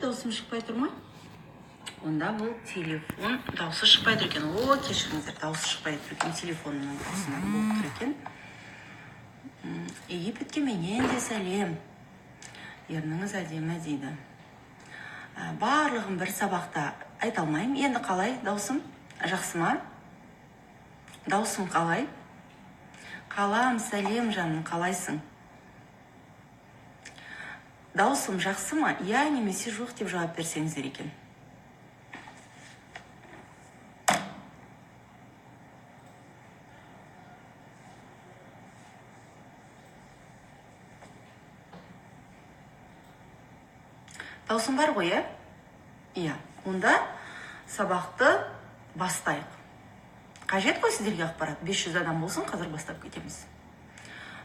Даусым шықпай тұр ма? Онда бұл телефон даусы шықпай тұр екен. О, кешіріңіздер, даусы шықпай тұр екен, телефонның даусынан болып тұр екен. Египетке менен де сәлем. Ерніңіз әдемі дейді. Барлығын бір сабақта айта алмаймын. Енді қалай даусым? Жақсы ма? Даусым қалай? Қалам, сәлем жаным, қалайсың? Даусым жақсы ма? Иә немесе жоқ деп жауап берсеңіздер екен. Даусым бар ғой, иә? Иә. Онда сабақты бастайық. Қажет қой сіздерге ақпарат. 500 адам болсын, қазір бастап кетеміз.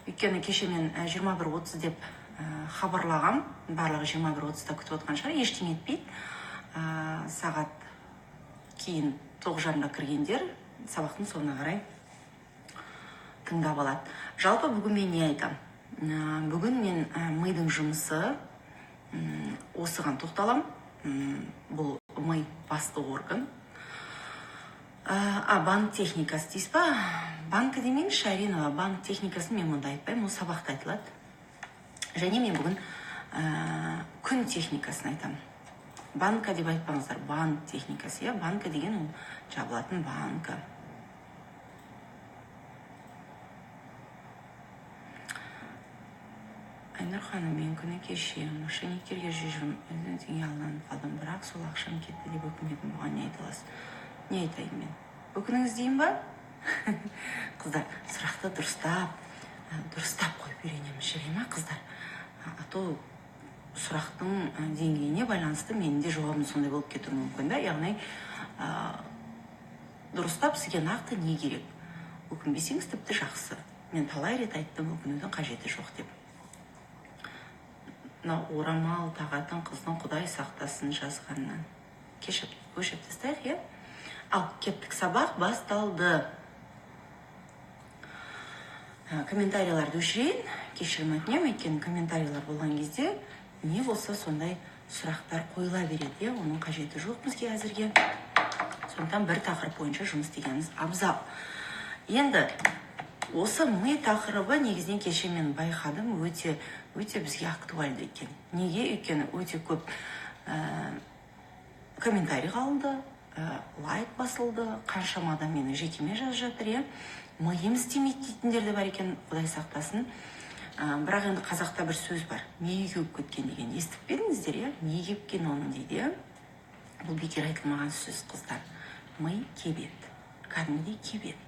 Өйткені кеше мен 21:30 деп хабарлағам. Барлығы 21:30-да күтіп отқан шығар, ештеңе етпейді. Сағат кейін 9:30-да кіргендер сабақтың соңына қарай тыңдап алады. Жалпы бүгін мен не айтам? Бүгін мен мидың жұмысы, осыған тоқталам. Бұл ми басты орган. Банк техникасы дейсіз ба? Банкі демеңізші, Аринова, банк техникасын мен мұнда айтпаймын, ол сабақта айтылады. Және мен бүгін күн техникасын айтамын. Банка деп айтпаңыздар, банк техникасы, иә? Банка деген ол жабылатын банка. Айнұр ханым, мен күні кеше мошенниктерге 120 теңге алданып қалдым, бірақ сол ақшам кетті деп өкінбедім. Бұған не айта аласыз? Не айтайын мен? Өкініңіз дейін ба? Қыздар, сұрақты дұрыстап қойып үйренеміз, жарай ма, қыздар? А то сұрақтың деңгейіне байланысты менің де жауабым сондай болып кетуі мүмкін да. Яғни, дұрыстап сізге нақты не керек? Өкінбесеңіз тіпті жақсы. Мен талай рет айттым, өкінудің қажеті жоқ деп. Мынау орамал тағатын қыздың Құдай сақтасын жазғаннан. Кешіп, өшіп тастайық, иә? Ал, кеттік, сабақ басталды. Комментарийларды өшірейін, кешірім өтінемін, өйткені комментарийлар болған кезде не болса сондай сұрақтар қойыла береді, иә? Оның қажеті жоқ бізге әзірге. Сондықтан бір тақырып бойынша жұмыс істегеніміз абзал. Енді осы ми тақырыбы негізінен кеше мен байқадым, өте, өте бізге актуальды екен. Неге? Өйткені өте көп комментарий қалды, лайк басылды, қаншама адам мені жекеме жазып жатыр, иә? Миым істемейді дейтіндер де бар екен, Құдай сақтасын. Бірақ енді қазақта бір сөз бар, миы кеуіп кеткен деген. Естіп пе едіңіздер, иә? Миы кепкен оның дейді, иә? Бұл бекер айтылмаған сөз, қыздар. Ми кебеді, кәдімгідей кебеді.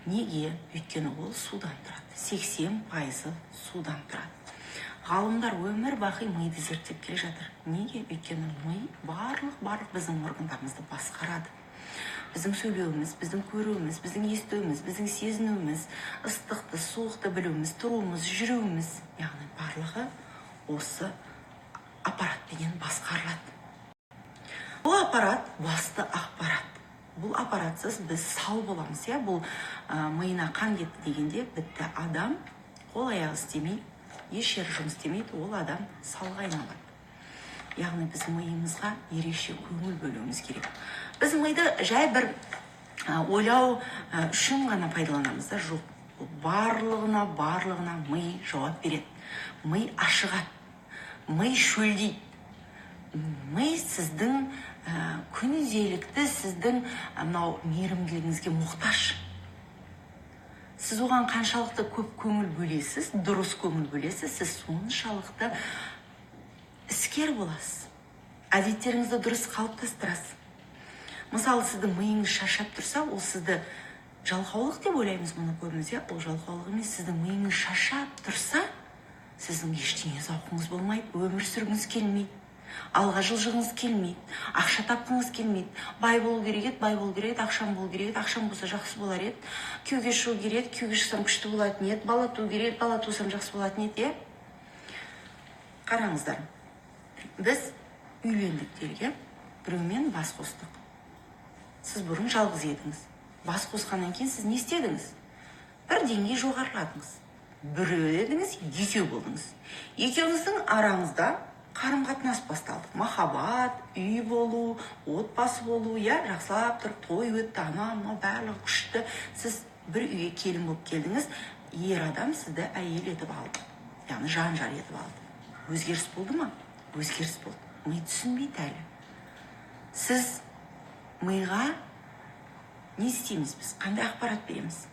Неге? Өйткені ол судан тұрады. 80% судан тұрады. Ғалымдар өмір бақи миды зерттеп келе жатыр. Неге? Өйткені ми барлық біздің органдарымызды басқарады. Біздің сөйлеуіміз, біздің көруіміз, біздің естуіміз, біздің сезінуіміз, ыстықты, суықты білуіміз, тұруымыз, жүруіміз, яғни барлығы осы аппаратпенен басқарылады. Бұл аппарат басты ақпарат. Бұл аппаратсыз біз сау боламыз, иә? Бұл миына қан кетті дегенде бітті, адам қол аяғы істемей, еш жері жұмыс істемейді, ол адам салға айналады. Яғни біз миымызға ерекше көңіл бөлуіміз керек. Біз миды жай бір ойлау үшін ғана пайдаланамыз да, жоқ. Бұл барлығына ми жауап береді. Ми ашығады, ми шөлдейді. Ми сіздің күнделікті, сіздің мынау мейірімділігіңізге мұқтаж. Сіз оған қаншалықты көп көңіл бөлесіз, дұрыс көңіл бөлесіз, сіз соншалықты іскер боласыз. Әдеттеріңізді дұрыс қалыптастырасыз. Мысалы, сіздің миыңыз шаршап тұрса, ол сізді жалқаулық деп ойлаймыз мұны көбіміз, иә? Ол жалқаулық емес, сіздің миыңыз шаршап тұрса, сіздің ештеңе зауқыңыз болмайды, өмір сүргіңіз келмейді, алға жылжығыңыз келмейді, ақша тапқыңыз келмейді. Бай болу керек еді, бай болу керек еді, ақшам болу керек еді, ақшам болса жақсы болар еді, күйеуге шығу керек еді, күйеуге шықсам күшті болатын еді, бала туу керек еді, бала тусам жақсы болатын еді, иә? Қараңыздар, біз үйлендік делік, иә? Біреумен бас қостық. Сіз бұрын жалғыз едіңіз. Бас қосқаннан кейін сіз не істедіңіз? Бір деңгей жоғарыладыңыз. Біреу едіңіз, екеу болдыңыз. Екеуіңіздің араңызда Қарым қатынас басталды, махаббат, үй болу, отбасы болу, иә, жақсылап тұрып той өтті, анау мынау барлығы күшті. Сіз бір үйге келін болып келдіңіз, ер адам сізді әйел етіп алды, яғни жан жар етіп алды. Өзгеріс болды ма? Өзгеріс болды. Ми түсінбейді әлі. Сіз миға не істейміз, біз қандай ақпарат береміз?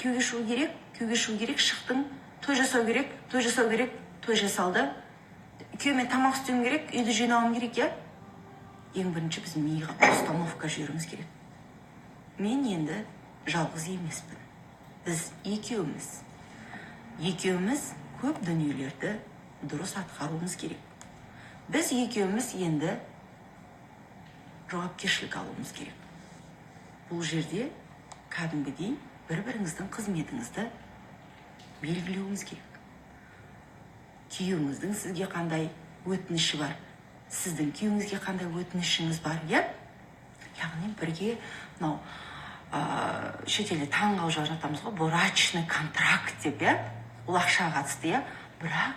Күйеуге шығу керек, күйеуге шығу керек, шықтың. Той жасау керек, той жасау керек, той жасалды. Күйеуіме тамақ істеуім керек, үйді жинауым керек, иә. Ең бірінші біз миға установка жіберуіміз керек: мен енді жалғыз емеспін, біз екеуміз, екеуміз көп дүниелерді дұрыс атқаруымыз керек, біз екеуміз енді жауапкершілік алуымыз керек. Бұл жерде кәдімгідей бір біріңіздің қызметіңізді белгілеуіңіз керек. Күйеуіңіздің сізге қандай өтініші бар, сіздің күйеуіңізге қандай өтінішіңіз бар, иә. Яғни бірге мынау шетелде таңғалып жатамыз ғой, брачный контракт деп, иә, ол ақшаға қатысты, иә. Бірақ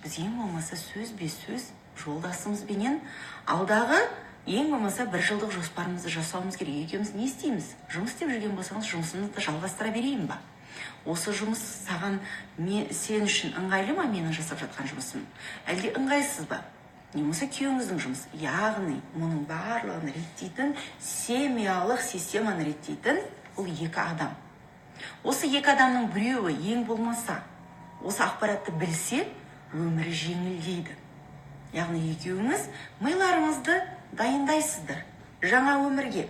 біз ең болмаса сөзбе сөз жолдасымызбенен алдағы ең болмаса бір жылдық жоспарымызды жасауымыз керек. Екеуміз не істейміз? Жұмыс істеп жүрген болсаңыз, жұмысымызды жалғастыра берейін ба? Осы жұмыс саған сен үшін ыңғайлы ма, менің жасап жатқан жұмысым, әлде ыңғайсыз ба? Не болмаса күйеуіңіздің жұмысы. Яғни мұның барлығын реттейтін, семьялық системаны реттейтін бұл екі адам. Осы екі адамның біреуі ең болмаса осы ақпаратты білсе, өмірі жеңілдейді. Яғни екеуіңіз миларыңызды дайындайсыздар жаңа өмірге.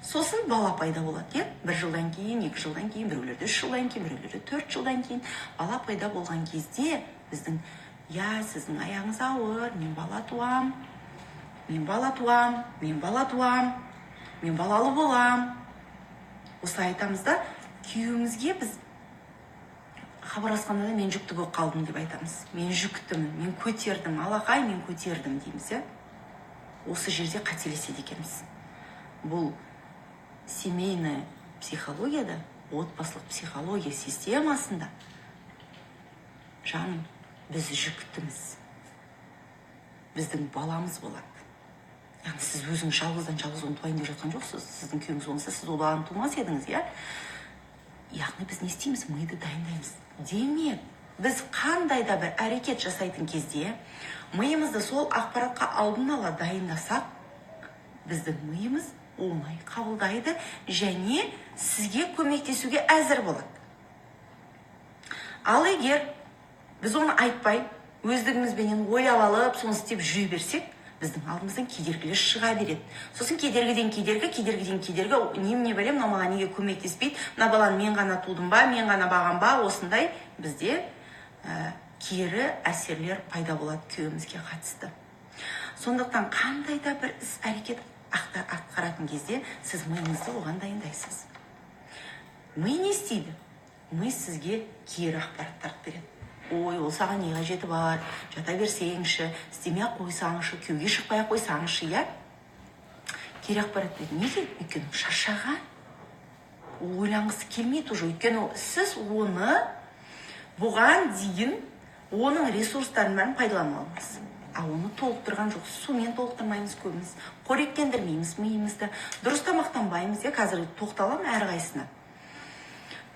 Сосын бала пайда болады, иә, бір жылдан кейін, 2 жылдан кейін, біреулерде 3 жылдан кейін, біреулерде 4 жылдан кейін. Бала пайда болған кезде біздің, иә, сіздің аяғыңыз ауыр, мен бала туам, мен бала туам, мен бала туам, мен балалы болам, осылай айтамыз да. Күйеуімізге біз хабарласқанда да «мен жүкті болып қалдым» деп айтамыз, «мен жүктімін, мен көтердім, алақай, мен көтердім» дейміз, иә. Осы жерде қателеседі екенбіз. Бұл семейная психологияда, отбасылық психология системасында: «Жаным, біз жүктіміз, біздің баламыз болады». Яғни сіз өзіңіз жалғыздан жалғыз оны туайын деп жатқан жоқсыз, сіздің күйеуіңіз болмаса, сіз ол баланы тумас едіңіз, иә. Яғни біз не істейміз? Миды дайындаймыз. Демек, біз қандай да бір әрекет жасайтын кезде миымызды сол ақпаратқа алдын ала дайындасақ, біздің миымыз оңай қабылдайды және сізге көмектесуге әзір болады. Ал егер біз оны айтпай, өздігімізбенен ойлап алып, соны істеп жүре берсек, біздің алдымыздан кедергілер шыға береді. Сосын кедергіден кедергі, кедергіден кедергі. Немене, бәлем, мынау маған неге көмектеспейді, мына баланы мен ғана тудым ба, мен ғана бағам ба? Осындай бізде кері әсерлер пайда болады күйеуімізге қатысты. Сондықтан қандай да бір іс әрекет атқаратын кезде сіз миыңызды оған дайындайсыз. Ми не істейді? Ми сізге кері ақпараттарды береді: «Ой, ол саған не қажеті бар, жата берсеңші, істемей ақ қойсаңшы, күйеуге шықпай ақ қойсаңшы», иә. Кері ақпарат береді. Неге? Өйткені шаршаған, ол ойланғысы келмейді уже. Өйткені сіз оны бұған дейін оның ресурстарын бәрін пайдаланып алдыңыз, а оны толықтырған жоқ. Сумен толықтырмаймыз көбіміз, қоректендірмейміз миымызды, дұрыс тамақтанбаймыз, иә. Қазір тоқталамын әрқайсысына.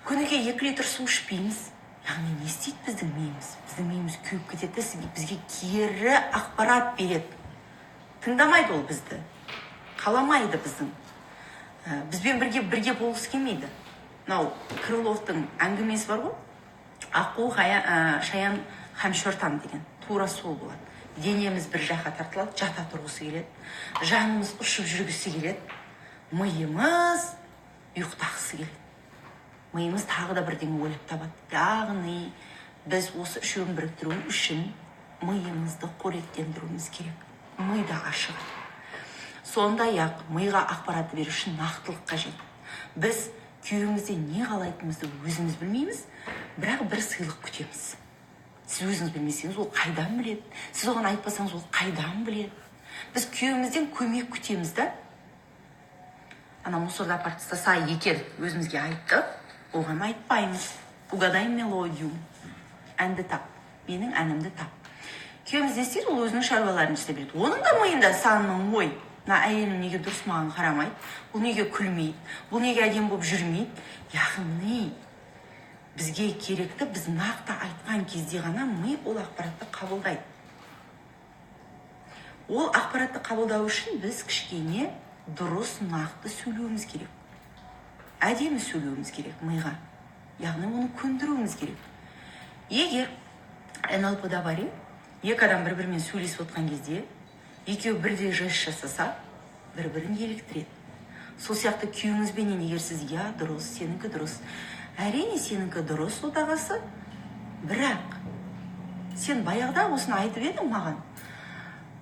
Күніге 2 литр су ішпейміз. Яғни не істейді біздің миымыз? Біздің миымыз кеуіп кетеді де, бізге кері ақпарат береді. Тыңдамайды ол бізді, қаламайды біздің бізбен бірге болғысы келмейді. Мынау Крыловтың әңгімесі бар ғой, «Аққу, шаян һәм шортан» деген, тура сол болады. Денеміз бір жаққа тартылады, жата тұрғысы келеді, жанымыз ұшып жүргісі келеді, миымыз ұйықтағысы келеді, миымыз тағы да бірдеңе ойлап табады. Яғни біз осы үшеуін біріктіру үшін миымызды қоректендіруіміз керек. Ми да ашығады. Сондай ақ миға ақпаратты беру үшін нақтылық қажет. Біз күйеуімізден не қалайтынымызды өзіміз білмейміз, бірақ бір сыйлық күтеміз. Сіз өзіңіз білмесеңіз, ол қайдан біледі? Сіз оған айтпасаңыз, ол қайдан біледі? Біз күйеуімізден көмек күтеміз да. Ана мусорды апарып тастаса екен, өзімізге айттық, оған айтпаймыз. Угадай мелодию, әнді тап, менің әнімді тап. Күйеуіміз не істейді? Ол өзінің шаруаларын істей береді. Оның да миында сан мың ой: мына әйелім неге дұрыс маған қарамайды, бұл неге күлмейді, бұл неге әдемі болып жүрмейді? Яғни бізге керекті біз нақты айтқан кезде ғана ми ол ақпаратты қабылдайды. Ол ақпаратты қабылдау үшін біз кішкене дұрыс, нақты сөйлеуіміз керек, әдемі сөйлеуіміз керек миға, яғни оны көндіруіміз керек. Егер НЛП-да бар, иә, екі адам бір бірімен сөйлесіп отқан кезде екеуі бірдей жест жасаса, бір бірін еліктіреді. Сол сияқты күйеуіңізбенен егер сіз: «Иә, дұрыс, сенікі дұрыс, әрине, сенікі дұрыс, отағасы, бірақ сен баяғыда осыны айтып едің маған,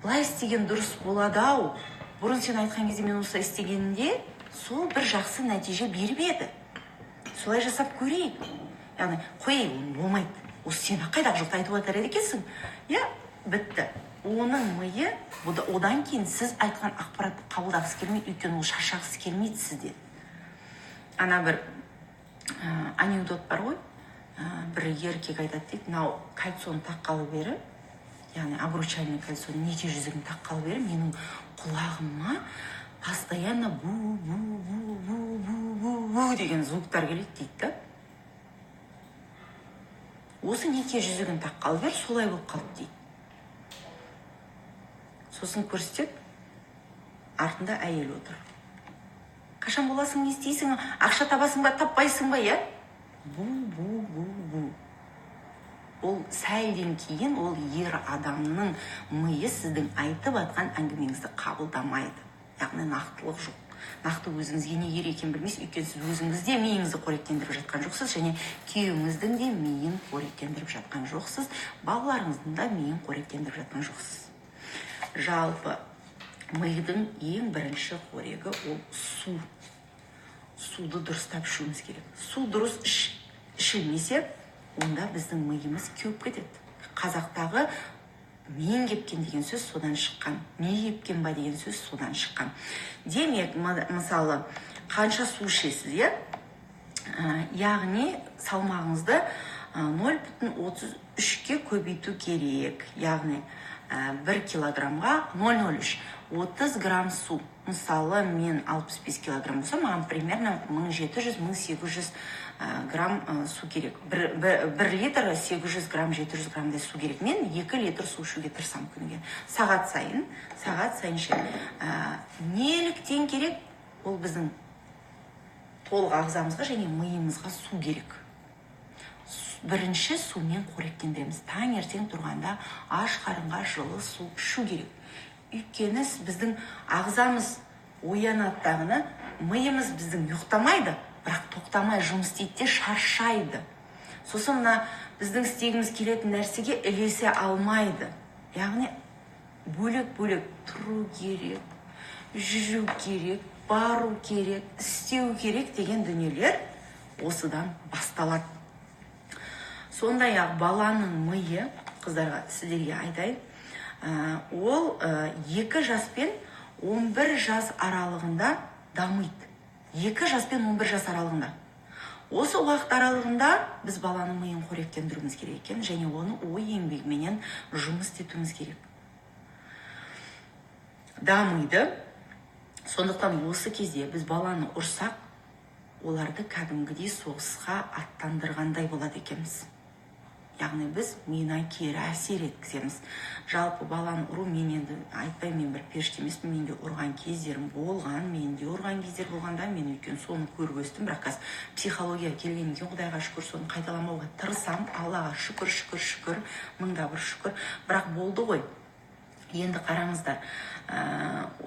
былай істеген дұрыс болады ау, бұрын сен айтқан кезде мен осылай істегенімде сол бір жақсы нәтиже беріп еді, солай жасап көрейік», яғни «қой, ей, болмайды, осы сен қайдағы жоқты айтып отырады екенсің», иә, бітті. Оның миы одан кейін сіз айтқан ақпаратты қабылдағысы келмейді, өйткені ол шаршағысы келмейді сізден. Ана бір анекдот бар ғой, бір еркек айтады дейді: «Мынау кольцоны таққалы бері, яғни обручальный кольцо, неке жүзігін таққалы бері менің құлағыма постоянно бу бу бу бу бу бу бу деген звуктар келеді», — дейді да. «Осы неке жүзігін таққалы бері солай болып қалды», — дейді. Сосын көрсетеді, артында әйел отыр: «Қашан боласың, не істейсің, ақша табасың ба, таппайсың ба?» Иә, бу бу бу бу. Ол сәлден кейін ол ер адамның миы сіздің айтып жатқан әңгімеңізді қабылдамайды, яғни нақтылық жоқ. Нақты өзіңізге не керек екенін білмейсіз, өйткені сіз өзіңіз де миыңызды қоректендіріп жатқан жоқсыз және күйеуіңіздің де миын қоректендіріп жатқан жоқсыз, балаларыңыздың да миын қоректендіріп жатқан жоқсыз. Жалпы мидың ең бірінші қорегі ол су. Суды дұрыстап ішуіміз керек. Су дұрыс ішілмесе, онда біздің миымыз кеуіп кетеді. Қазақтағы «миың кепкен» деген сөз содан шыққан, «ми кепкен ба» деген сөз содан шыққан. Демек, мысалы, қанша су ішесіз, иә? Яғни салмағыңызды 0,33-ке көбейту керек, яғни 1 килограммға 0,03, 30 грамм су. Мысалы, мен 65 килограмм болсам, маған примерно 1700-1800 грамм су керек. 1 литр 800 грамм, 700 граммдай су керек. Мен 2 литр су ішуге тырысамын күніге, сағат сайын ішемін. Неліктен керек? Ол біздің толық ағзамызға және миымызға су керек. Бірінші сумен қоректендіреміз. Таңертең тұрғанда аш қарынға жылы су ішу керек, өйткені біздің ағзамыз оянады дағыны, миымыз біздің ұйықтамайды, бірақ тоқтамай жұмыс істейді де шаршайды. Сосын мына біздің істегіміз келетін нәрсеге ілесе алмайды, яғни бөлек бөлек тұру керек, жүру керек, бару керек, істеу керек деген дүниелер осыдан басталады. Сондай ақ баланың миы, қыздарға, сіздерге айтайын, ол 2 жас пен 11 жас аралығында дамиды. 2 жас пен 11 жас аралығында, осы уақыт аралығында біз баланың миын қоректендіруіміз керек екен және оны ой еңбегіменен жұмыс істетуіміз керек, дамиды. Сондықтан осы кезде біз баланы ұрсақ, оларды кәдімгідей соғысқа аттандырғандай болады екенбіз, яғни біз миына кері әсер еткіземіз. Жалпы баланы ұру, мен енді айтпаймын, мен бір періште емеспін, мен де ұрған кездерім болған, мен де ұрған кездер болғанда, мен өйткені соны көріп өстім. Бірақ қазір психология келгеннен кейін, құдайға шүкір, соны қайталамауға тырысамын. Аллаға шүкір, шүкір, шүкір, мыңда бір шүкір. Бірақ болды ғой енді. Қараңыздар,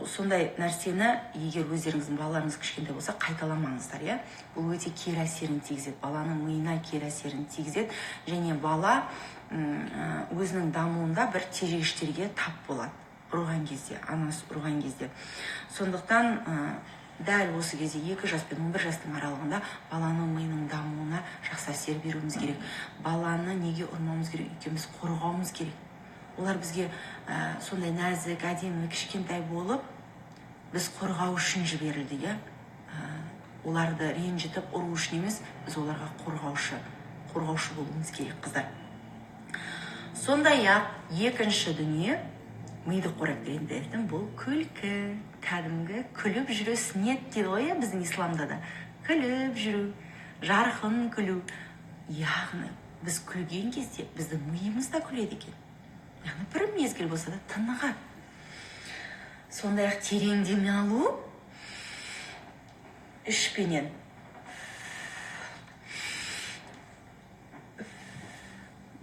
сондай нәрсені егер өздеріңіздің балаларыңыз кішкентай болса, қайталамаңыздар, иә. Бұл өте кері әсерін тигізеді, баланың миына кері әсерін тигізеді және бала өзінің дамуында бір тежегіштерге тап болады ұрған кезде, анасы ұрған кезде. Сондықтан дәл осы кезде, 2 жас пен 11 жастың аралығында баланың миының дамуына жақсы әсер беруіміз керек. Баланы неге ұрмауымыз керек? Өйткені біз қорғауымыз керек. Олар бізге сондай нәзік, әдемі, кішкентай болып, біз қорғау үшін жіберілді, иә. Оларды ренжітіп ұру үшін емес, біз оларға қорғаушы болуымыз керек, қыздар. Сондай-ақ екінші дүние миды қоректендіретін бұл күлкі. Кәдімгі күліп жүру сүннет дейді ғой, иә, біздің исламда да. Күліп жүру, жарқын күлу. Яғни біз күлген кезде біздің миымыз да күледі екен. Яғни бір мезгіл болса да тынығады. Сондай-ақ терең дем алу ішпенен.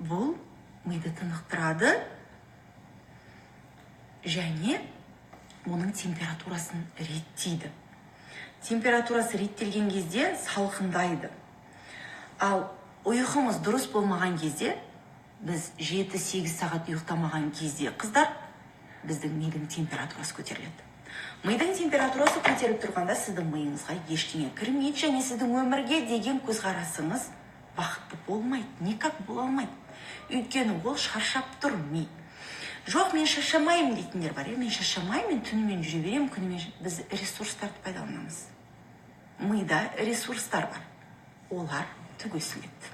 Бұл миды тынықтырады және оның температурасын реттейді. Температурасы реттелген кезде салқындайды. Ал ұйқымыз дұрыс болмаған кезде, біз 7-8 сағат ұйықтамаған кезде, қыздар, біздің мидың температурасы көтеріледі. Мидың температурасы көтеріліп тұрғанда сіздің миыңызға ештеңе кірмейді және сіздің өмірге деген көзқарасыңыз бақытты болмайды, никак бола алмайды. Өйткені ол шаршап тұр ми. Жоқ, мен шаршамаймын дейтіндер бар, мен шаршамаймын, мен түнімен жүре беремін, күнімен. Біз ресурстарды пайдаланамыз. Мида ресурстар бар. Олар түгесіледі.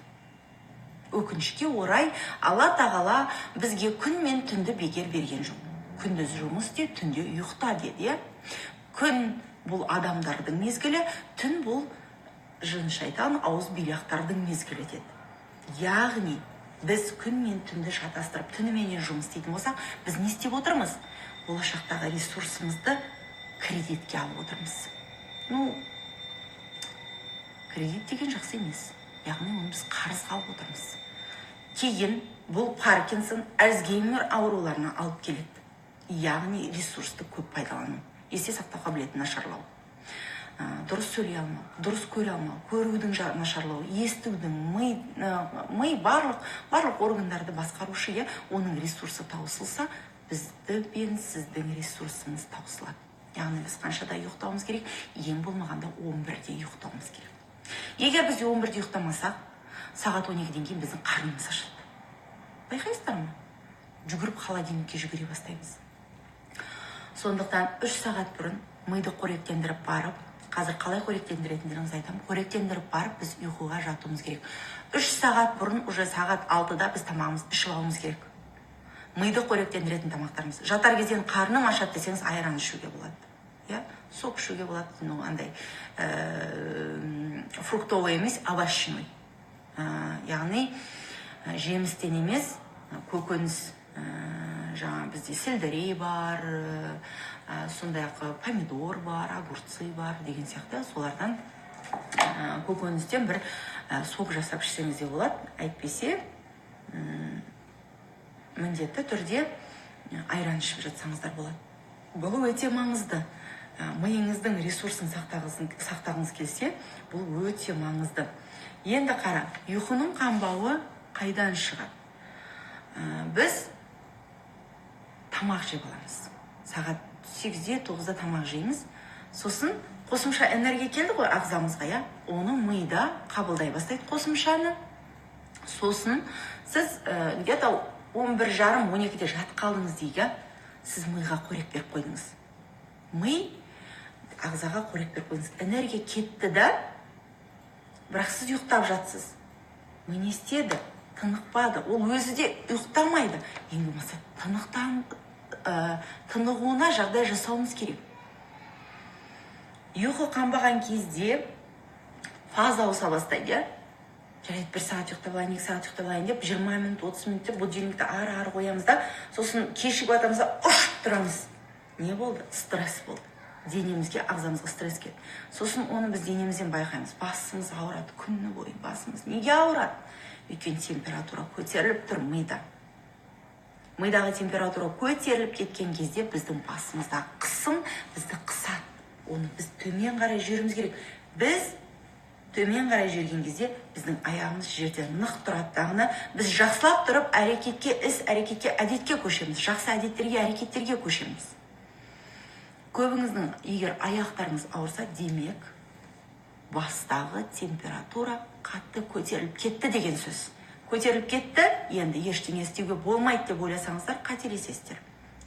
Өкінішке орай, Алла тағала бізге күн мен түнді бекер берген жоқ. Күндіз жұмыс істе, түнде ұйықта деді, иә? Күн бұл адамдардың мезгілі, түн бұл жын шайтан ауыз билақтардың мезгілі деді. Яғни біз күн мен түнді шатастырып, түніменен жұмыс істейтін болсақ, біз не істеп отырмыз? Болашақтағы ресурсымызды кредитке алып отырмыз. Ну, кредит деген жақсы емес. Яғни оны біз қарызға алып отырмыз. Кейін бұл Паркинсон, Альцгеймер ауруларына алып келеді. Яғни ресурсты көп пайдалану, есте сақтау қабілетін нашарлау, дұрыс сөйлей алмау, дұрыс көре алмау, көрудің нашарлауы, естудің, ми барлық органдарды басқарушы, иә, оның ресурсы таусылса, бізді пен сіздің ресурсыңыз таусылады. Яғни біз қаншада ұйықтауымыз керек? Ең болмағанда 11-де ұйықтауымыз керек. Егер біз 11-де ұйықтамасақ, сағат 12-ден кейін біздің қарнымыз ашады. Байқайсыздар ма? Жүгіріп холодильникке жүгіре бастаймыз. Сондықтан 3 сағат бұрын миды қоректендіріп барып, қазір қалай қоректендіретіндеріңізді айтамын, қоректендіріп барып біз ұйқыға жатуымыз керек. 3 сағат бұрын уже сағат 6-да біз тамағымызды ішіп алуымыз керек. Миды қоректендіретін тамақтарымыз. Жатар кезден қарным ашады десеңіз, айран ішуге болады. Иә? Сок ішуге болады, ну, андай фруктовый емес, овощной. Яғни жемістен емес, көкөніс, жаңа бізде сельдерей бар, сондай-ақ помидор бар, огурцы бар деген сияқты, солардан көкөністен бір сок жасап ішсеңіз де болады. Әйтпесе, міндетті түрде айран ішіп жатсаңыздар болады. Бұл өте маңызды. Миыңыздың ресурсын сақтағыңыз келсе, бұл өте маңызды. Енді қара, ұйқының қанбауы қайдан шығады? Біз тамақ жеп аламыз. Сағат 8-де, 9-да тамақ жейміз. Сосын қосымша энергия келді ғой ағзамызға, иә? Оны мида қабылдай бастайды қосымшаны. Сосын сіз где-то 11:30, 12-де жатып қалдыңыз дейік, иә? Сіз миға қорек беріп қойдыңыз. Ми ағзаға қорек беріп қойдыңыз. Энергия кетті да, бірақ сіз ұйықтап жатсыз. Ми не істеді? Тынықпады. Ол өзі де ұйықтамайды. Ең болмаса тынығуына жағдай жасауымыз керек. Ұйқы қанбаған кезде фаза ауыса бастайды, иә? Жарайды, 1 сағат ұйықтап алайын, 2 сағат ұйықтап алайын деп 20 минут, 30 минут деп будильникті ары-ары қоямыз да, сосын кешігіп жатамыз да, ұшып тұрамыз. Не болды? Стресс болды. Денемізге, ағзамызға стресс келді. Сосын оны біз денемізден байқаймыз. Басымыз ауырады, күні бойы басымыз. Неге ауырады? Өйткені температура көтеріліп тұр мида. Мидағы температура көтеріліп кеткен кезде біздің басымыздағы қысым бізді қысады. Оны біз төмен қарай жіберуіміз керек. Біз төмен қарай жіберген кезде біздің аяғымыз жерде нық тұрады дағыны, біз жақсылап тұрып әрекетке, іс әрекетке, әдетке көшеміз. Жақсы әдеттерге, әрекеттерге көшеміз. Көбіңіздің егер аяқтарыңыз ауырса, демек бастағы температура қатты көтеріліп кетті деген сөз. Көтеріліп кетті, енді ештеңе істеуге болмайды деп ойласаңыздар, қателесесіздер.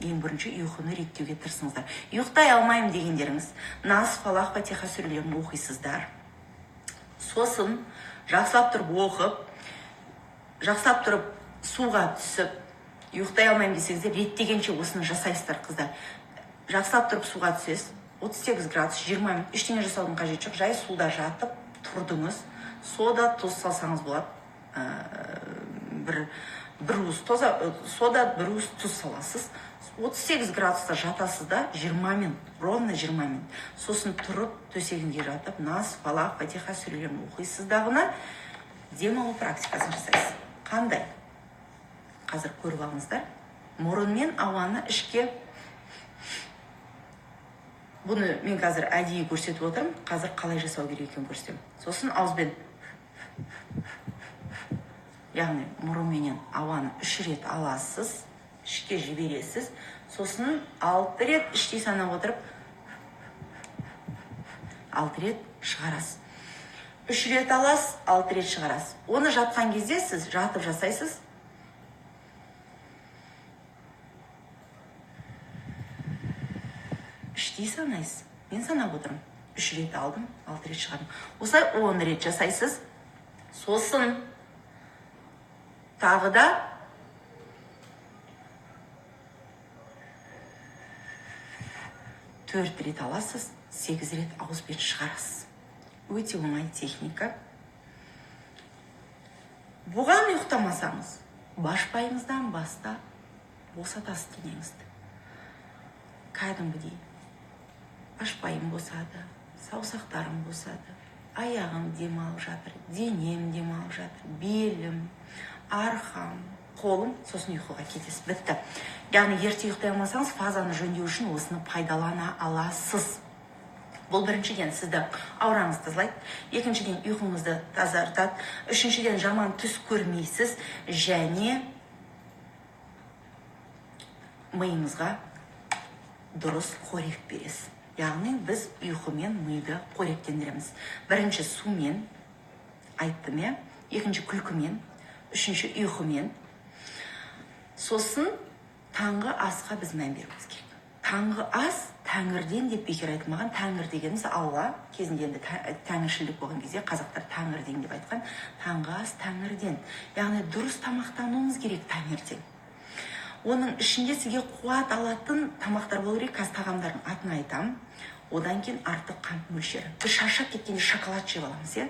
Ең бірінші ұйқыны реттеуге тырысыңыздар. Ұйықтай алмаймын дегендеріңіз, Нас, Фалақ, Фатиха сүрелерін оқисыздар. Сосын жақсылап тұрып оқып, жақсылап тұрып суға түсіп, Ұйықтай алмаймын десеңіздер, реттегенше осыны жасайсыздар, қыздар. Жақсылап тұрып суға түсесіз, 38 градус, 20 минут, ештеңе жасаудың қажеті жоқ, жай суда жатып тұрдыңыз. Сода тұз салсаңыз болады. Бір уыс сода, бір уыс тұз саласыз. 38 градуста жатасыз да 20 минут, ровно 20 минут. Сосын тұрып төсегіңде жатып, Нас, Фалақ, Фатиха сүрелерін оқисыз дағыны, демалу практикасын жасайсыз. Қандай? Қазір көріп алыңыздар. Мұрынмен ауаны ішке, бұны мен қазір әдейі көрсетіп отырмын, қазір қалай жасау керек екенін көрсетемін. Сосын ауызбен, яғни мұрынменен ауаны 3 рет аласыз, ішке жібересіз, сосын 6 рет іштей санап отырып, 6 рет шығарасыз. 3 рет аласыз, 6 рет шығарасыз. Оны жатқан кезде сіз жатып жасайсыз. Іштей санайсыз. Мен санап отырмын. 3 рет алдым, 6 рет шығардым. Осылай 10 рет жасайсыз. Сосын тағы да 4 рет аласыз, 8 рет ауызбен шығарасыз. Өте оңай техника. Бұған ұйықтамасаңыз, башпайыңыздан баста босатасыз денеңізді. Кәдімгідей башпайым босады, саусақтарым босады, аяғым демалып жатыр, денем демалып жатыр, белім, арқам, қолым, сосын ұйқыға кетесіз. Бітті. Яғни ерте ұйықтай алмасаңыз, фазаны жөндеу үшін осыны пайдалана аласыз. Бұл біріншіден сізді аураңызды тазалайды, екіншіден ұйқыңызды тазартады, үшіншіден жаман түс көрмейсіз және миыңызға дұрыс қорек бересіз. Яғни біз ұйқымен миды қоректендіреміз. Бірінші сумен, айттым, иә, екінші күлкімен, үшінші ұйқымен. Сосын таңғы асқа біз мән беруіміз керек. Таңғы ас тәңірден деп бекер айтылмаған. Тәңір дегеніміз Алла. Кезінде енді тәңіршілдік болған кезде қазақтар тәңірден деп айтқан. Таңғы ас тәңірден. Яғни дұрыс тамақтануымыз керек таңертең. Оның ішінде сізге қуат алатын тамақтар болу керек. Қазір тағамдардың атын айтамын. Одан кейін артық қант мөлшері. Біз шаршап кеткенде шоколад жеп аламыз, иә?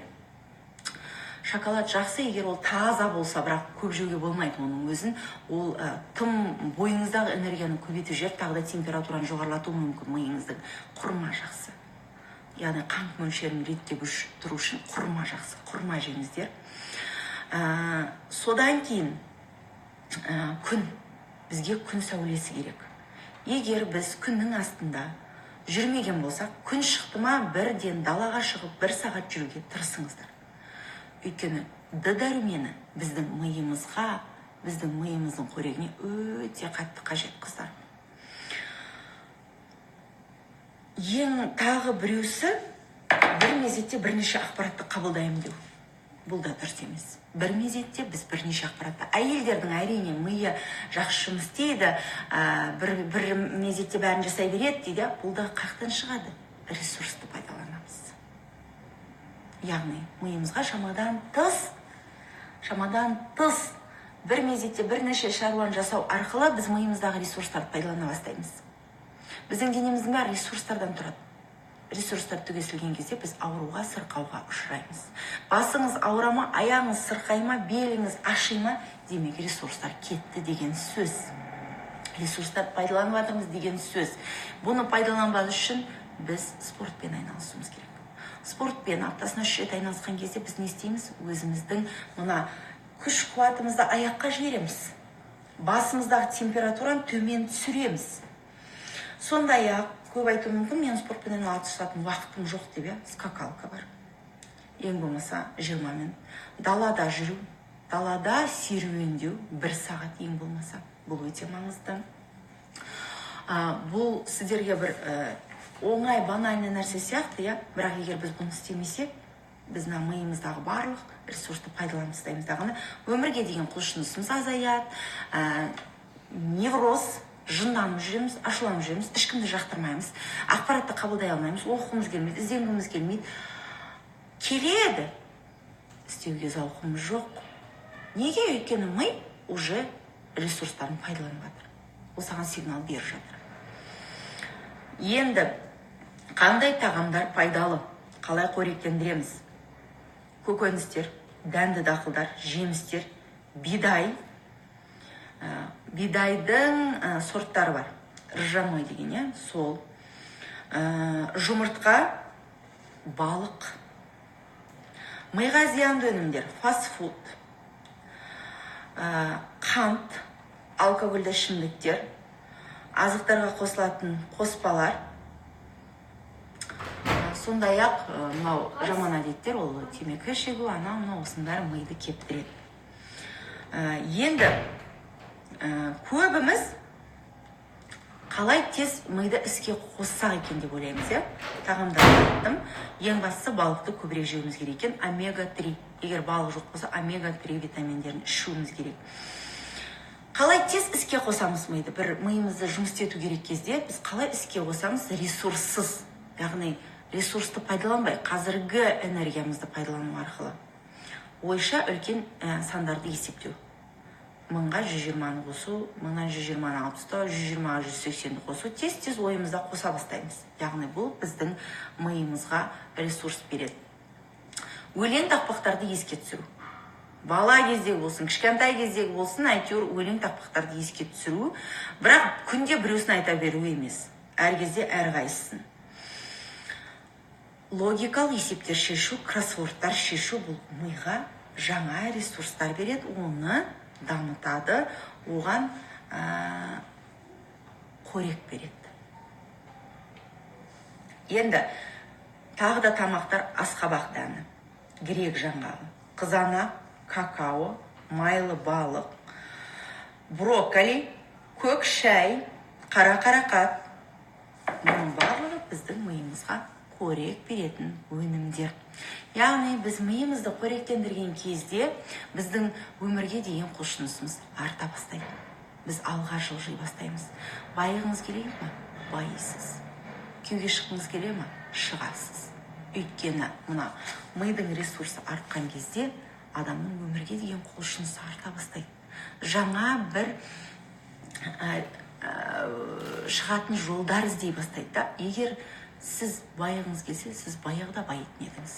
Шоколад жақсы, егер ол таза болса, бірақ көп жеуге болмайды оның өзін. Ол тым бойыңыздағы энергияны көбейтіп жіберіп, тағы да температураны жоғарылатуы мүмкін миыңыздың. Құрма жақсы. Яғни қант мөлшерін реттеп тұру үшін құрма жақсы. Құрма жеңіздер. Содан кейін күн. Бізге күн сәулесі керек. Егер біз күннің астында жүрмеген болсақ, күн шықты ма, бірден далаға шығып 1 сағат жүруге тырысыңыздар. Өйткені Д дәрумені біздің миымызға, біздің миымыздың қорегіне өте қатты қажет, қыздар. Ең тағы біреусі, бір мезетте бірнеше ақпаратты қабылдаймын деу. Бұл да дұрыс емес. Бір мезетте біз бірнеше ақпаратты, әйелдердің әрине миы жақсы жұмыс істейді, бір мезетте бәрін жасай береді дейді. Бұл да қаяқтан шығады? Ресурсты пайдаланамыз. Яғни миымызға шамадан тыс бір мезетте бірнеше шаруаны жасау арқылы біз миымыздағы ресурстарды пайдалана бастаймыз. Біздің денеміздің бәрі ресурстардан тұрады. Ресурстар түгесілген кезде біз ауруға, сырқауға ұшыраймыз. Басыңыз ауыра ма, аяғыңыз сырқай ма, беліңіз аши ма, демек ресурстар кетті деген сөз. Ресурстар пайдаланып жатырмыз деген сөз. Бұны пайдаланбас үшін біз спортпен айналысуымыз керек. Спортпен аптасына 3 рет айналысқан кезде біз не істейміз? Өзіміздің мына күш қуатымызды аяққа жібереміз. Басымыздағы температураны төмен түсіреміз. Сондай-ақ көп айтуы мүмкін, мен спортпен айналысатын уақытым жоқ деп, иә, скакалка бар. Ең болмаса 20 минут. Далада жүру, далада серуендеу 1 сағат ең болмаса. Бұл өте маңызды. Бұл сіздерге бір оңай, банальный нәрсе сияқты, иә, бірақ егер біз бұны істемесек, біз мына миымыздағы барлық ресурсты пайдаланып тастаймыз дағыны, өмірге деген құлшынысымыз азаяды, невроз, жынданып жүреміз, ашуланып жүреміз, ешкімді жақтырмаймыз, ақпаратты қабылдай алмаймыз, оқығымыз келмейді, ізденгіміз келмейді. Келеді, істеуге зауқымыз жоқ. Неге? Өйткені ми уже ресурстарын пайдаланып жатыр, ол саған сигнал беріп жатыр. Енді қандай тағамдар пайдалы, қалай қоректендіреміз? Көкөністер, дәнді дақылдар, жемістер, бидай. Бидайдың сорттары бар, ржаной деген, иә, сол, жұмыртқа, балық. Миға зиянды өнімдер: фастфуд, қант, алкогольді ішімдіктер, азықтарға қосылатын қоспалар, сондай ақ мынау жаман әдеттер, ол темекі шегу, анау мынау, осының бәрі миды кептіреді. Енді көбіміз қалай тез миды іске қоссақ екен деп ойлаймыз, иә. Тағамдарды айттым. Ең бастысы, балықты көбірек жеуіміз керек екен, омега 3. Егер балық жоқ болса, омега 3 витаминдерін ішуіміз керек. Қалай тез іске қосамыз миды? Бір миымызды жұмыс істету керек кезде біз қалай іске қосамыз ресурссыз, яғни ресурсты пайдаланбай, қазіргі энергиямызды пайдалану арқылы? Ойша үлкен сандарды есептеу: 1000-ға 120-ны қосу, 1000-нан 120-ны алып тастау, 120-ға 180-ді қосу. Тез тез ойымызда қоса бастаймыз, яғни бұл біздің миымызға ресурс береді. Өлең тақпақтарды еске түсіру, бала кездегі болсын, кішкентай кездегі болсын, әйтеуір өлең тақпақтарды еске түсіру, бірақ күнде біреусін айта беру емес, әр кезде әрқайсысын. Логикалық есептер шешу, кроссвордтар шешу, бұл миға жаңа ресурстар береді, оны дамытады, оған қорек береді. Енді тағы да тамақтар: асқабақ дәні, грек жаңғағы, қызанақ, какао, майлы балық, брокколи, көк шай, қара қарақат. Мұның барлығы біздің миымызға қорек беретін өнімдер. Яғни біз миымызды қоректендірген кезде біздің өмірге деген құлшынысымыз арта бастайды, біз алға жылжи бастаймыз. Байығыңыз келе ма? Байисыз. Күйеуге шыққыңыз келе ма? Шығасыз. Өйткені мына мидың ресурсы артқан кезде адамның өмірге деген құлшынысы арта бастайды, жаңа бір шығатын жолдар іздей бастайды да. Егер сіз байығыңыз келсе, сіз баяғыда байитын едіңіз.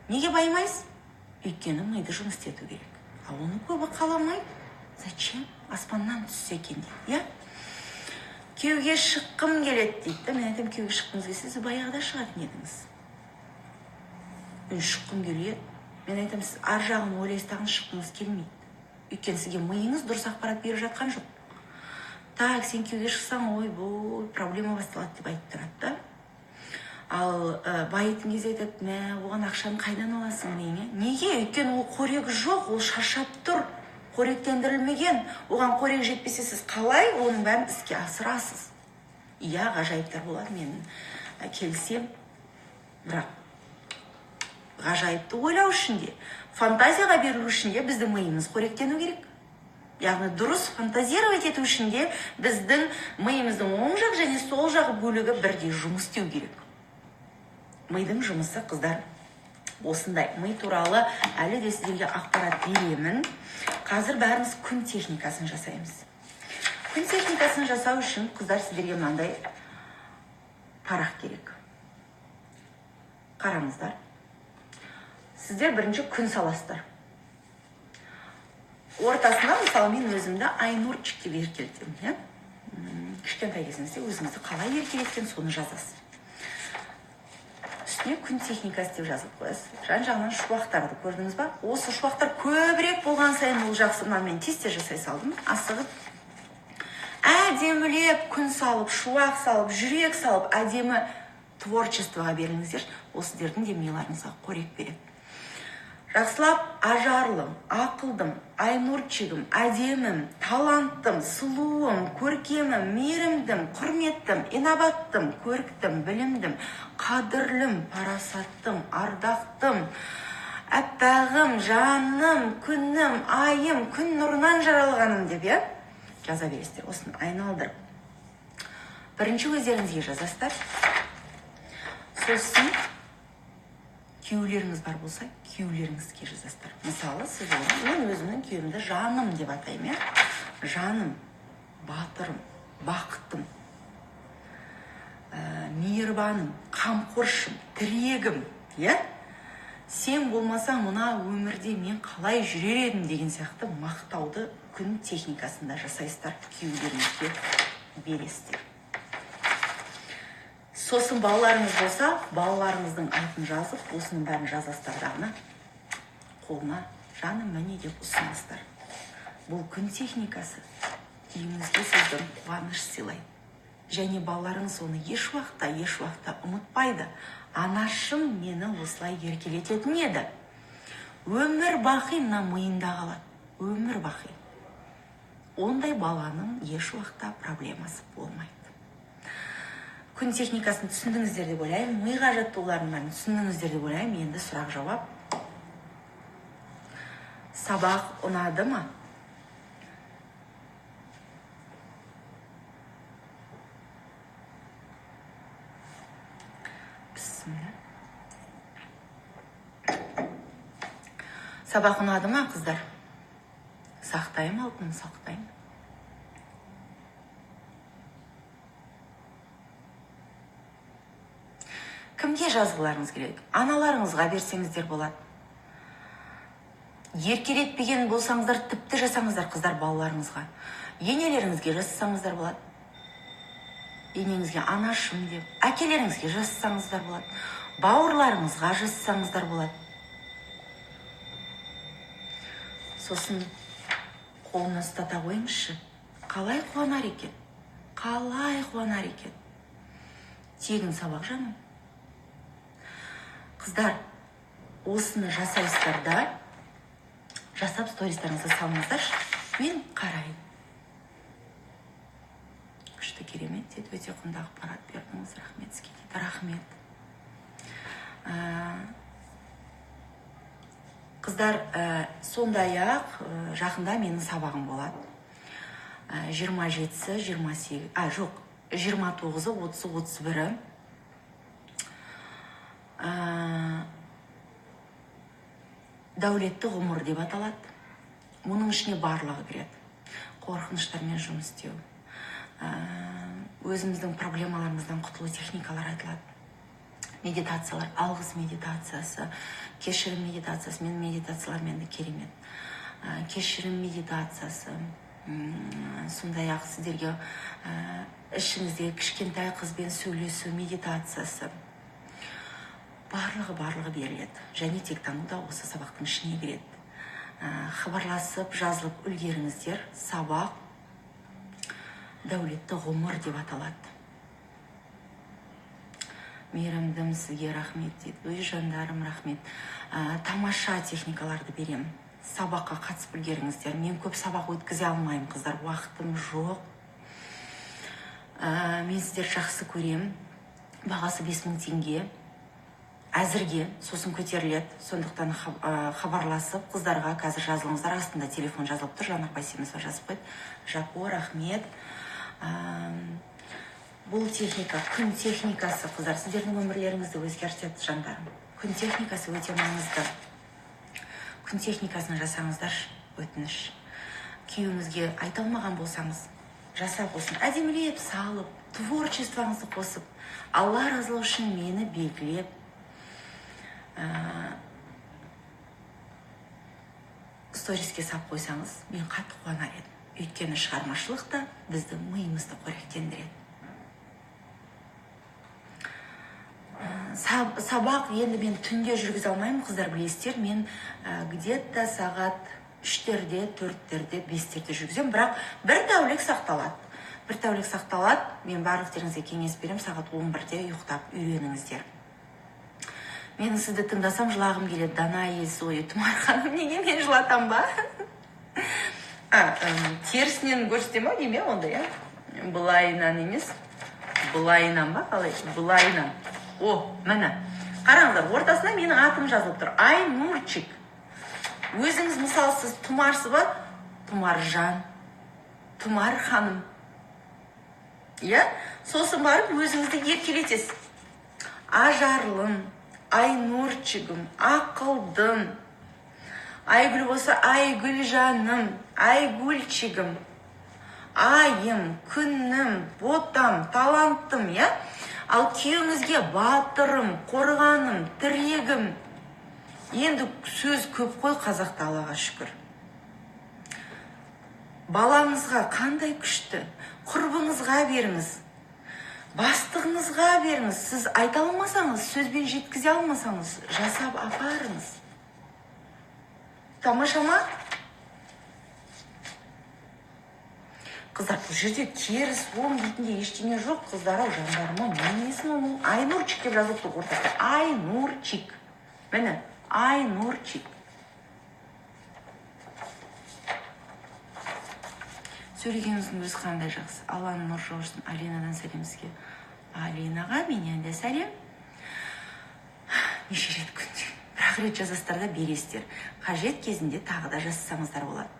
Неге байымайсыз? Өйткені миды жұмыс істету керек, ал оны көбі қаламайды. Зачем, аспаннан түссе екен дейді, иә. Күйеуге шыққым келеді дейді да. Мен айтамын: күйеуге шыққыңыз келсе, сіз баяғыда шығатын едіңіз. Мен шыққым келеді. Мен айтамын: сіз ар жағын ойлайсыз дағы, шыққыңыз келмейді, өйткені сізге миыңыз дұрыс ақпарат беріп жатқан жоқ. Так, сен күйеуге шықсаң, ойбой, проблема басталады деп айтып тұрады да. Ал байитын кезде айтады: мә, оған ақшаны қайдан аласың миыңа? Неге? Өйткені ол қорегі жоқ, ол шаршап тұр, қоректендірілмеген. Оған қорек жетпесе, сіз қалай оның бәрін іске асырасыз? Иә, ғажайыптар болады, мен келісемін, бірақ ғажайыпты ойлау үшін де, фантазияға берілу үшін де біздің миымыз қоректену керек. Яғни дұрыс фантазировать ету үшін де біздің миымыздың оң жақ және сол жақ бөлігі бірдей жұмыс істеу керек. Мидың жұмысы, қыздар, осындай. Ми туралы әлі де сіздерге ақпарат беремін. Қазір бәріміз күн техникасын жасаймыз. Күн техникасын жасау үшін, қыздар, сіздерге мынандай парақ керек. Қараңыздар, сіздер бірінші күн саласыздар ортасына. Мысалы, мен өзімді Айнурчик деп еркелетемін, иә. Кішкентай кезіңізде өзіңізді қалай еркелеткен, соны жазасыз. Үстіне «күн техникасы» деп жазып қоясыз. Жан жағынан шуақтарды көрдіңіз ба? Осы шуақтар көбірек болған сайын ол жақсы. Мына мен тез тез жасай салдым асығып. Әдемілеп күн салып, шуақ салып, жүрек салып, әдемі творчествоға беріліңіздер. Ол сіздердің де миларыңызға қорек береді. Жақсылап: ажарлым, ақылдым, Айнурчигім, әдемім, таланттым, сұлуым, көркемім, мейірімдім, құрметтім, инабаттым, көріктім, білімдім, қадірлім, парасаттым, ардақтым, әппағым, жаным, күнім, айым, күн нұрынан жаралғаным деп, иә, жаза бересіздер. Осыны айналдырып, бірінші өздеріңізге жазасыздар, сосын күйеулеріңізге, Күйеулеріңіз бар болса, күйеулеріңізге жазасыздар. Мысалы, сіз оны, мен өзімнің күйеуімді жаным деп атаймын, иә? Жаным, батырым, бақытым, мейірбаным, қамқоршым, тірегім, иә? Сен болмасаң мына өмірде мен қалай жүрер едім деген сияқты мақтауды күн техникасында жасайсыздар, күйеулеріңізге бересіздер. Сосын балаларыңыз болса, балаларыңыздың атын жазып, осының бәрін жазасыздар дағыны қолына жаным міне деп ұсынасыздар. Бұл күн техникасы үйіңізге сіздің қуаныш сыйлайды. Және балаларыңыз оны еш уақытта ұмытпайды. Анашым мені осылай еркелететін еді. Өмір бақи мына миында қалады. Өмір бақи. Ондай баланың еш уақытта проблемасы болмайды. Күн техникасын түсіндіңіздер деп ойлаймын. Миға жаттығулардың бәрін түсіндіңіздер деп ойлаймын. Енді сұрақ жауап. Сабақ ұнады ма? Бісміллә. Сабақ ұнады ма, қыздар? Сақтаймын, алтыным, сақтаймын. Кімге жазғыларыңыз келеді? Аналарыңызға берсеңіздер болады. Еркелетпеген болсаңыздар, тіпті жасаңыздар, қыздар, балаларыңызға. Енелеріңізге жасасаңыздар болады. Енеңізге анашым деп, әкелеріңізге жасасаңыздар болады. Бауырларыңызға жасасаңыздар болады. Сосын қолына ұстата қойыңызшы. Қалай қуанар екен? Қалай қуанар екен? Тегін сабақ жаным. Қыздар, осыны жасайсыздар да, жасап стористарыңызды салыңыздаршы, мен қарайын. Күшті, керемет дейді, өте құнды ақпарат бердіңіз, рахмет сізге дейді, рахмет. Қыздар, сондай-ақ, жақында менің сабағым болады. 27-сі, 28, жоқ, 29-ы, 30-ы, 31-і. Дәулетті ғұмыр деп аталады. Мұның ішіне барлығы кіреді. Қорқыныштармен жұмыс істеу, өзіміздің проблемаларымыздан құтылу техникалары айтылады. Медитациялар, алғыс медитациясы, кешірім медитациясы, менің медитацияларым енді керемет. Кешірім медитациясы, сондай-ақ сіздерге ішіңіздегі кішкентай қызбен сөйлесу медитациясы. Барлығы беріледі. Және тектану да осы сабақтың ішіне кіреді. Хабарласып, жазылып үлгеріңіздер. Сабақ дәулетті ғұмыр деп аталады. Мейірімдім, сізге рахмет дейді. Өз жандарым рахмет. Тамаша техникаларды беремін. Сабаққа қатысып үлгеріңіздер. Мен көп сабақ өткізе алмаймын, қыздар, уақытым жоқ. Мен сіздерді жақсы көремін. Бағасы 5000 теңге. Әзірге, сосын көтеріледі. Сондықтан хабарласып, қыздарға қазір жазылыңыздар. Астында телефон жазылып тұр. Жанар Байсемізова жазып қойды. Жако, рахмет. Бұл техника, күн техникасы, қыздар, сіздердің өмірлеріңізді өзгертеді, жандарым. Күн техникасы өте маңызды. Күн техникасын жасаңыздар, өтініш. Күйеуіңізге айта алмаған болсаңыз, жасап болсын, әдемілеп салып, творчествоңызды қосып, Алла разылығы үшін мені белгілеп, сториске сап қойсаңыз, мен қатты қуанар едім. Өйткені шығармашылық та біздің миымызды қоректендіреді. Сабақ енді мен түнде жүргізе алмаймын, қыздар, білесіздер, мен где-то сағат 3-терде, 4-терде, 5-терде жүргіземін, бірақ бір тәулік сақталады. Бір тәулік сақталады. Мен барлықтарыңызға кеңес беремін, сағат 11-де ұйықтап үйреніңіздер. Менің сізді тыңдасам жылағым келеді. Дана Есой, Тұмар ханым, неге мен жылатам ба? Терісінен көрсете ма деймін, онда, иә? Былайынан емес, былайынан ба, қалай? Былайынан. О, міне. Қараңыздар, ортасына менің атым жазылып тұр. Айнурчик. Өзіңіз мысалы сіз Тұмарсыз ба? Тұмаржан, Тұмар ханым. Иә? Сосын барып өзіңізді еркелетесіз. Ажарлым, Айнурчигім, ақылдым. Айгүл болса, Айгүл жаным, Айгүлчигім, айым, күнім, ботам, таланттым, иә? Ал күйеуіңізге батырым, қорғаным, тірегім. Енді сөз көп қой қазақта, Аллаға шүкір. Балаңызға қандай күшті, құрбыңызға беріңіз, бастығыңызға беріңіз. Сіз айта алмасаңыз, сөзбен жеткізе алмасаңыз, жасап апарыңыз. Тамаша ма? Қыздар, бұл жерде теріс, оң дейтіндей ештеңе жоқ. Қыздар, ау, жандарым, ау, несін оның? Айнурчик деп жазылып тұр ортасында. Айнурчик. Міне, Айнурчик. Сөйлегеніңіздің өзі қандай жақсы. Алланың нұр жаусын. Алинадан сәлем сізге. Алинаға менен де сәлем. Неше рет күнде бір-ақ рет жазасыздар да бересіздер. Қажет кезінде тағы да жазсаңыздар болады.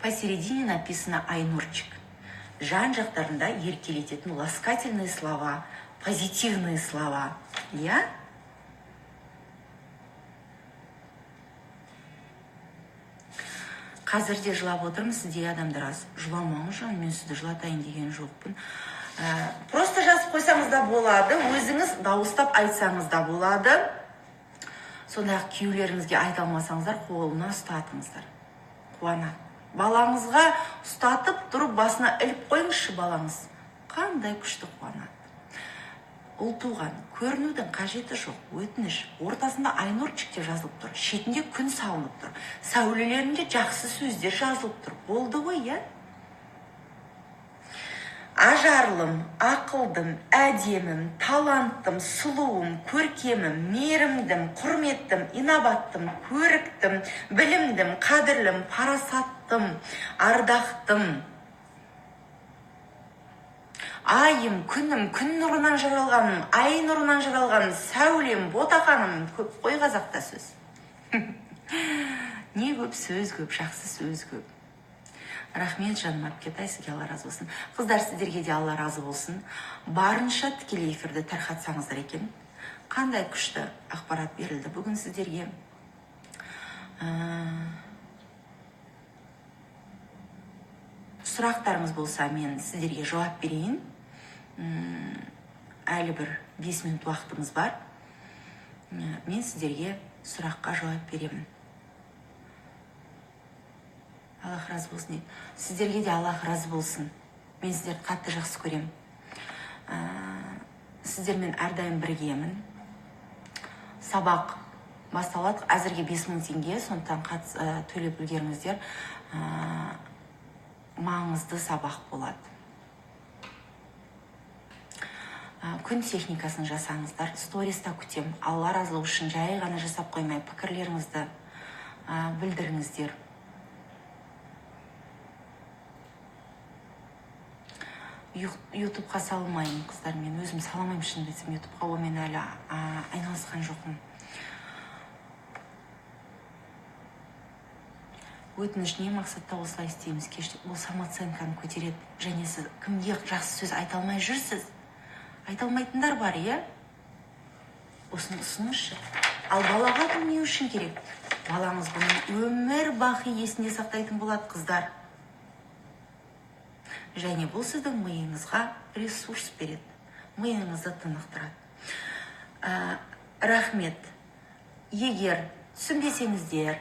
Посередине написано Айнурчик. Жан жақтарында еркелететін ласкательные слова, позитивные слова. Я? Қазір де жылап отырмын, сіздей адамдар аз. Жыламаңыз, жаным, мен сізді жылатайын деген жоқпын. Просто жазып қойсаңыз да болады, өзіңіз дауыстап айтсаңыз да болады. Сондай-ақ күйеулеріңізге айта алмасаңыздар, қолына ұстатыңыздар. Қуанады. Балаңызға ұстатып тұрып басына іліп қойыңызшы балаңыз. Қандай күшті қуанады. Ұл туған, көрінудің қажеті жоқ, өтініш. Ортасында Айнурчик деп жазылып тұр, шетінде күн салынып тұр. Сәулелерінде жақсы сөздер жазылып тұр. Болды ғой, иә? Ажарлым, ақылдым, әдемім, таланттым, сұлуым, көркемім, мейірімдім, құрметтім, инабаттым, көріктім, білімдім, қадірлім, парасаттым, ардақтым. Айым, күнім, күн нұрынан жаралғаным, ай нұрынан жаралғаным, сәулем, ботақаным. Көп қой қазақта сөз. Не көп сөз көп, жақсы сөз көп. Рахмет, жаным әпкетай, сізге Алла разы болсын. Қыздар, сіздерге де Алла разы болсын. Барынша тікелей эфирді тарқатсаңыздар екен. Қандай күшті ақпарат берілді бүгін сіздерге. Сұрақтарыңыз болса, мен сіздерге жауап берейін. Әлі бір 5 минут уақытымыз бар. Мен сіздерге сұраққа жауап беремін. Аллах разы болсын дейді. Сіздерге де Аллах разы болсын. Мен сіздерді қатты жақсы көремін. Сіздермен әрдайым біргемін. Сабақ басталады. Әзірге 5000 теңге, сондықтан төлеп үлгеріңіздер. Маңызды сабақ болады. Күн техникасын жасаңыздар. Сториста күтем. Алла разылығы үшін жай ғана жасап қоймай, пікірлеріңізді білдіріңіздер. Ютубқа салмаймын, қыздар, мен өзім саламаймын, шынымды айтсам, Ютубқа онымен әлі айналысқан жоқпын. Өтініш, не мақсатта осылай істейміз? Кеште бұл самооценканы көтереді. Және сіз кімге жақсы сөз айта алмай жүрсіз? Айта алмайтындар бар, иә? Осыны ұсыныңызшы. Ал балаға бұл не үшін керек? Балаңыз бұны өмір бақи есінде сақтайтын болады, қыздар. Және бұл сіздің миыңызға ресурс береді, миыңызды тынықтырады. Рахмет. Егер түсінбесеңіздер,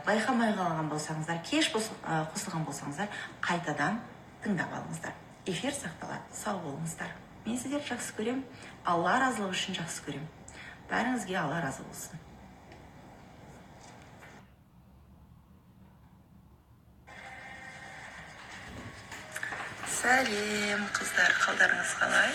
байқамай қалған болсаңыздар, кеш қосылған болсаңыздар, қайтадан тыңдап алыңыздар. Эфир сақталады. Сау болыңыздар. Мен сіздерді жақсы көрем. Алла разылығы үшін жақсы көрем. Бәріңізге Алла разы болсын. Сәлем, қыздар, қалдарыңыз қалай?